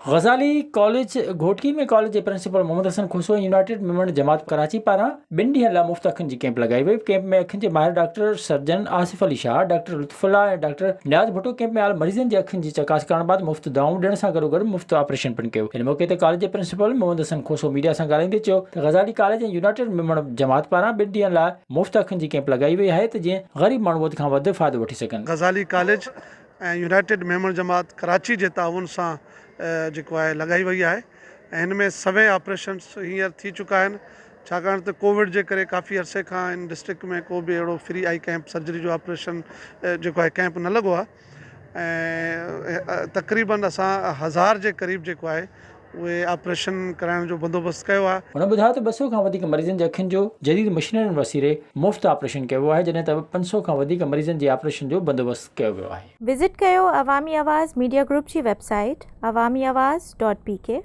Ghazali college Ghotki ۾ college جي principal Muhammad حسن Khoso ۽ united Memon جماعت ڪراچي پاران ٻن ڏينهن لاء مفت اکين جي ڪئمپ لڳائي وئي. ڪئمپ ۾ اکين جي ماهر doctor surgeon Asif Ali Shah, doctor Lutf Ullah ۽ doctor Niaz Bhutto camp ۾ آيل مريضن جي اکين جي چڪاس ڪرڻ بعد مفت دوائون ڏيڻ سان گڏوگڏ مفت آپريشن پڻ ڪيو. ان موقعي تي ڪاليج جي پرنسپال محمد حسن کوسو ميڊيا سان ڳالهائيندي چيو ته غزالي ڪاليج ۽ يونائيٽيڊ ميمڻ جماعت پاران ٻن ڏينهن لاء مفت اکين جي ڪئمپ لڳائي وئي آهي ته جيئن غريب ماڻهو وڌ کان وڌ فائدو وٺي سگهن. غزالي ڪاليج ۽ يونائيٽيڊ ميمڻ جماعت ڪراچي جي تعاون سان جيڪو آهي لڳائي وئي آهي ۽ هن ۾ سوين آپريشنس هينئر ٿي چڪا آهن ڇاڪاڻ ته ڪووڊ جي ڪري ڪافي عرصي کان هن ڊسٽرڪٽ ۾ ڪو به اهڙو فري آئي ڪئمپ سرجري جو آپريشن جيڪو آهي ڪئمپ نه لڳو آهي ۽ تقريبن اسان هزار جي قريب جيڪو آهي اهي آپريشن ڪرائڻ جو بندوبست ڪيو آهي. هن ٻڌايو ته 200 کان وڌيڪ مريضن جي اکين جو جديد مشينرين وسيلي مفت آپريشن ڪيو ويو آهي جڏهن ته 500 کان وڌيڪ مريضن جي آپريشن جو بندوبست ڪيو ويو آهي. وزٽ ڪيو عوامي آواز ميڊيا گروپ جي website Awami Awaz dot P K.